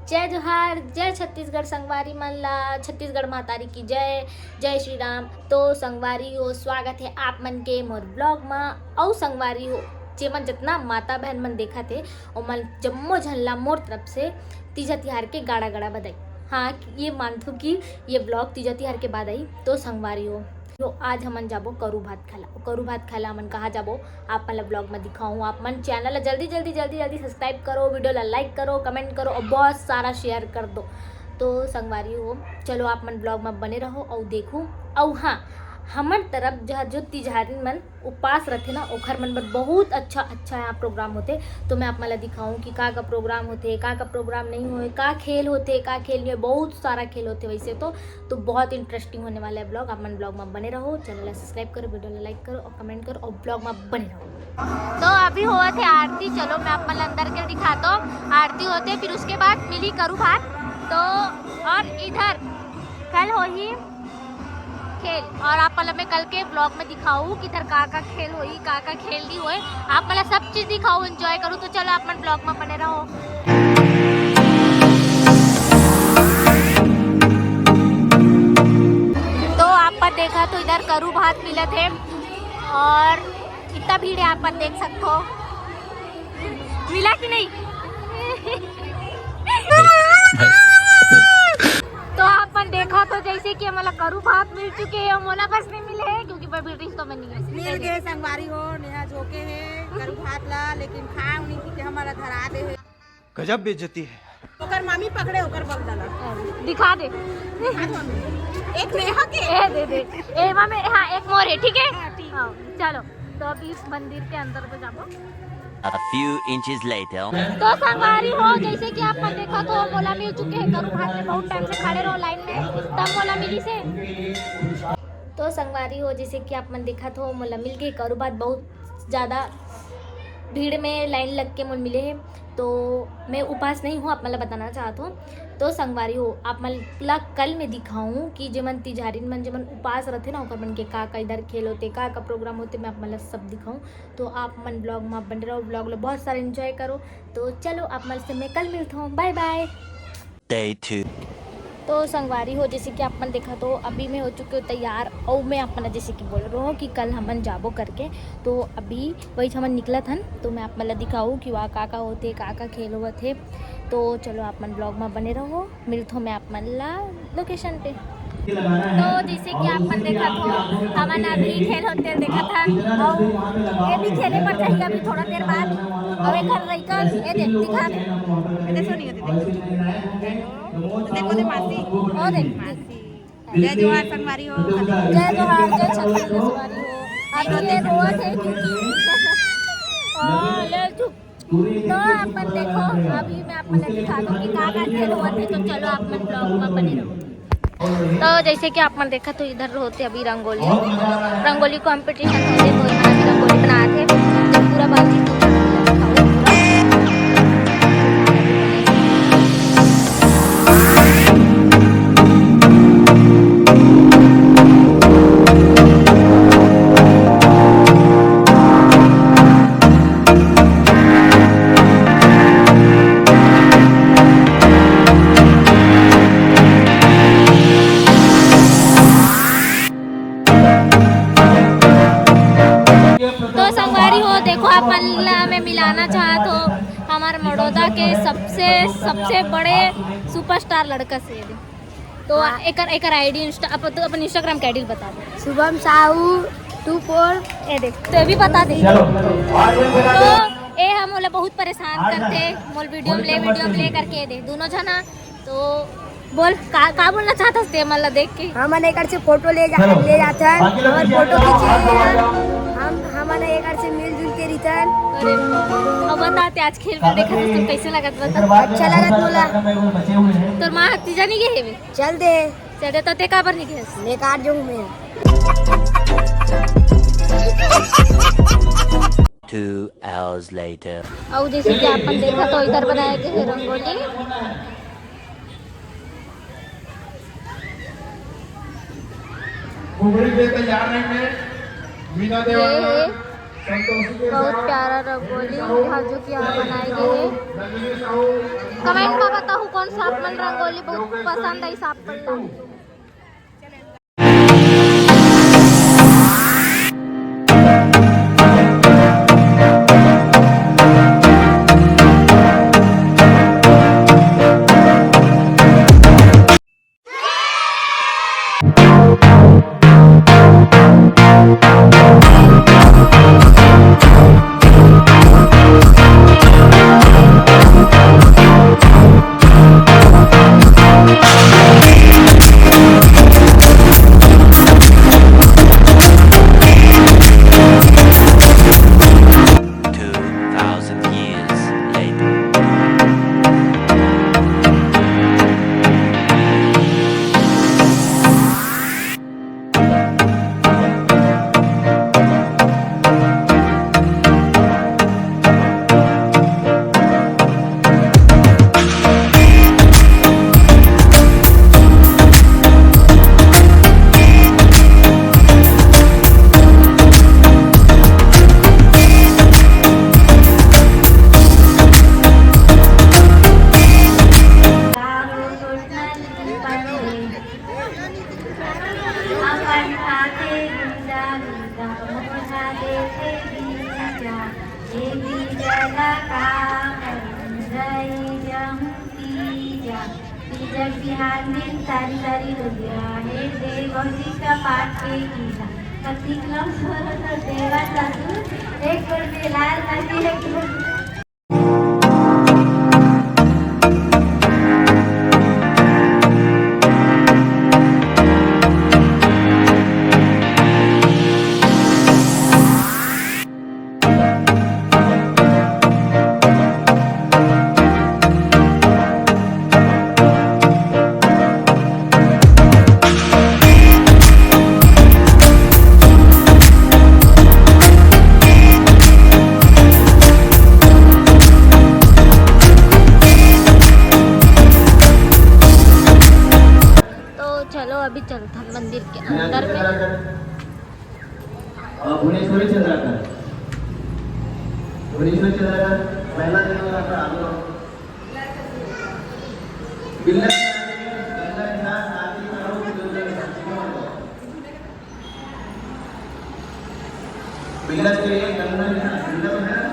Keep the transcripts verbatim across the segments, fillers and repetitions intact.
जय जोहार, जय छत्तीसगढ़ संगवारी मन ला, छत्तीसगढ़ महतारी की जय, जय श्री राम। तो संगवारी हो, स्वागत है आप मन के मोर ब्लॉग मा। अउ संगवारी हो, जेमन जतना माता बहन मन देखत हे, ओमन जम्मो झन ला मोर तरफ से तीजा तिहार के गाड़ा गाड़ा बधाई। हाँ, ये मानथो कि ये ब्लॉग तीजा तिहार के बाद आई। तो संगवारी हो, तो आज हमन जाबो करू भात खाला। करू भात खाला हमन कहाँ जाबो, आप मन ला ब्लॉग में दिखाऊँ। आप मन चैनल ला जल्दी जल्दी जल्दी जल्दी सब्सक्राइब करो, वीडियो ला लाइक करो, कमेंट करो और बहुत सारा शेयर कर दो। तो संगवारी हो, चलो आप मन ब्लॉग में बने रहो और देखो। और हाँ, हमर तरफ जहाँ जो तिजहारिन मन उपास रथे ना, ओखर मन बर बहुत अच्छा अच्छा यहाँ प्रोग्राम होथे। तो मैं आप मन ला दिखाऊँ कि का का प्रोग्राम होथे, का का प्रोग्राम नहीं होए, का खेल होथे, का खेल नहीं होए। बहुत सारा खेल होथे वैसे तो। तो बहुत इंटरेस्टिंग होने वाला है ब्लॉग। आप मन ब्लॉग में बने रहो, चैनल ला सब्सक्राइब करो, वीडियो ला लाइक करो और कमेंट करो और ब्लॉग में बने रहो। तो अभी होवत हे आरती। चलो मैं आप मन ला अंदर के दिखाता हूँ, आरती होथे, फिर उसके बाद मिली करू भात। तो और इधर कल होही खेल, और आप मन ला मैं कल के ब्लॉग में दिखाऊँ कि इधर का का खेल होही, का का खेल नहीं होए। आप मन ला सब चीज दिखाऊँ, एंजॉय करूँ। तो चलो आप मन ब्लॉग में बने रहो। तो आप मन देखा तो इधर करू भात मिलत हे और इतना भीड़ है, आप मन देख सकते हो। मिला कि नहीं? तो आप मन देखा तो जैसे कि हमला करू भात मिल चुके हे, मोला बस नहीं मिले हे क्योंकि मैं ब्रिटिश तो मैं नहीं हूँ। मिल गए संगवारी हो, नेहा झोंके हे करू भात ला, लेकिन खाए नहीं कि हमला धरा दे हे। गजब बेइज्जती है। ओकर मामी पकड़े ओकर बगदा ला। दिखा दे। एक नेहा के। ए दे दे। ए मामे, हाँ, एक मोर है, ठीक है? हाँ, ठीक। हाँ, चलो। तो अभी मंदिर के अंदर को जाबो। A few inches later. तो संगवारी हो, जैसे कि आप मन देखत हो, मोला मिल चुके हे करू भात में। बहुत टाइम से खड़े रहो लाइन में, तब मोला मिली से। तो संगवारी हो, जैसे कि आप मन देखत हो, मोला मिल गए करू भात। बहुत ज़्यादा भीड़ में लाइन लग के मोला मिले हे, तो मैं उपास नहीं हूँ, आप मन ला बताना चाहत हूँ। तो संगवारी हो, आप मन ला कल मैं दिखाऊँ कि जेमन तिजहारिन मन, जेमन उपास रथे ना, ओकर मन के का का इधर खेल होथे, का का प्रोग्राम होथे, मैं आप मन ला सब दिखाऊँ। तो आप मन ब्लॉग में बने रहो, ब्लॉग ला बहुत सारा एंजॉय करो। तो चलो, आप मन से मैं कल मिलता हूँ, बाय बाय। Day two. तो संगवारी हो, जैसे कि आप मन देखा तो अभी मैं हो चुके हूँ तैयार, और मैं आप मन ला जैसे कि बोल रहा हूँ कि कल हमन जाबो करके। तो अभी वही हमन निकलत हन, तो मैं आप मन ला दिखाऊँ कि वहाँ का का होथे, का का खेल होवत हे। तो चलो, आप मन ब्लॉग में बने रहो, मिलत हूँ मैं आप मन ला लोकेशन पे। तो जैसे कि आप मन देखत हो, हमन अभी खेल होते देखत हन, और ये भी खेले पर जाही अभी थोड़ा देर बाद। और एक घर लइका, ये देख, दिखा दे। ये देखो नहीं होते, देखो। देखो दे मासी। ओ देख, देख। जय जोहार संगवारी हो। जय जोहार, जय छत्तीसगढ़ संगवारी हो। अभी ये रोवत हे क्योंकि हाँ, ले चुप। तो आप मन देखो, अभी मैं आप मन ला दिखा दूँ कि का का खेल होवत हे, तो चलो आप मन ब्लॉग में बने रहो। तो जैसे कि आप मन देखा तो इधर होते अभी रंगोली, रंगोली कंपटीशन होते, तो इधर अभी रंगोली बनात हे, तो पूरा बातचीत होता है, पूरा। तो संगवारी हो, देखो आप मन ला मैं मिलाना चाहत हो हमार मड़ौदा के सबसे, सबसे बड़े सुपरस्टार लड़का से। तो हाँ। एकर, एकर आईडी इंस्टा, अप-, तू अपन Instagram के आईडी बता दे। शुभम साहू टू फोर। ए देख, तो ये भी बता दे। चलो। तो ए हम ओला बहुत परेशान करथे, मोल वीडियो में ले, वीडियो में ले करके दे दोनों जना। तो बोल, का, का बोलना चाहत हस ते मन ला देख के? हमन एकर से फोटो ले जा, ले जाथन, हमर फोटो खींचे। हम, हमन एकर से मिलजुल के रहिथन। अरे, अब बता ते आज खेल में देखत हस तो कैसे लगत बता? अच्छा लगत मोला। तोर माँ हत्ती जानी के हेवे? चल दे। चल दे, तो ते काबर नहीं गए? मैं काट जाऊँ मैं। Two hours later. अउ जैसे कि आप मन देखा तो इधर बनाए गए हे रंगोली। फुगड़ी के तैयार रहेंगे मीना ये देवांगन। बहुत प्यारा रंगोली हा जो कि यहाँ बनाए गए है। कमेंट में बताओ कौन सा आप मन रंगोली बहुत पसंद है, इस आप मन ला। Two thousand years later. अपन खाते गुंडा गुंडा मोहना देखे बीजा, ए बीजा ला का करूं रही जाऊं तीजा। तीजा बिहान दिन सारी सारी दुनिया हे दे भौजी का पाठ के कीजा। कतिक लम सोरो तो देवा ससुर, एक कुल मिलाल नदी एक कुल तो चलो, अभी चलथन मंदिर के अंदर में। और भुवनेश्वरी चंद्राकर, भुवनेश्वरी चंद्राकर, पहला दिन होगा आपका, आप लोग। बिल्ला, बिल्ला के लिए गंगा, बिल्ला है।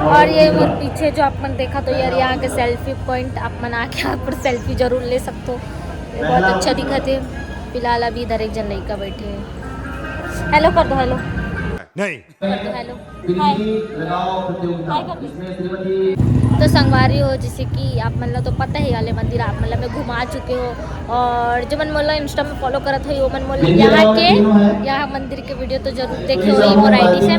और ये मेरे पीछे जो आप मन देखा, तो यार, यहाँ के सेल्फी पॉइंट, आप मन आके यहाँ पर सेल्फी जरूर ले सकते हो। ये बहुत अच्छा दिखत है। फिलहाल अभी इधर एक जन लड़का बैठे हैं। हेलो कर दो, हेलो। नहीं। कर दो हेलो। हाय। हाय कर दो। तो संगवारी हो, जैसे कि आप मन ला तो पता ही, वाले मंदिर आप मन ला मैं घुमा चुके हो, और जो मन मोला इंस्टा में फॉलो करत हो, वो मन मोला यहाँ के, यहाँ मंदिर के वीडियो तो जरूर देखे हो मोर आईडी से।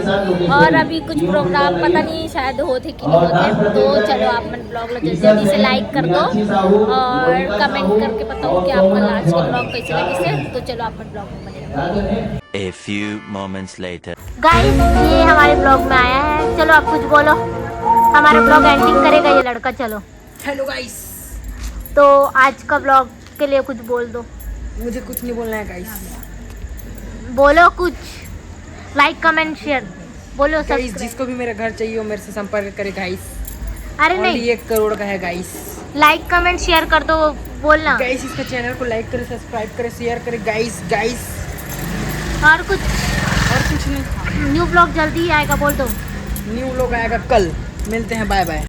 और अभी कुछ प्रोग्राम पता नहीं शायद होत हे कि नहीं होत हे, तो चलो आप मन ब्लॉग ला जल्दी जल्दी से लाइक कर दो और कमेंट करके बताओ कि आप मन ला आज के ब्लॉग कैसे लगिस हे। तो चलो आप मन ब्लॉग में बने रहो। A few moments later. गाइस, ये हमारे ब्लॉग में आया है, चलो आप कुछ बोलो। हमारा ब्लॉग एंडिंग करेगा ये लड़का। चलो, हेलो गाइस। तो आज का ब्लॉग के लिए कुछ बोल दो। मुझे कुछ नहीं बोलना है गाइस। बोलो कुछ, लाइक कमेंट शेयर बोलो। गाइस, जिसको भी मेरा घर चाहिए, वो मेरे से संपर्क करे गाइस। अरे नहीं, एक करोड़ का है गाइस। लाइक कमेंट शेयर कर दो, बोलना। गाइस, इसका चैनल को लाइक करे, सब्सक्राइब करे, शेयर करे गाइस। गाइस, और कुछ? और कुछ नहीं। न्यू ब्लॉग जल्दी ही आएगा, बोल दो। न्यू ब्लॉग आएगा कल, मिलते हैं, बाय बाय।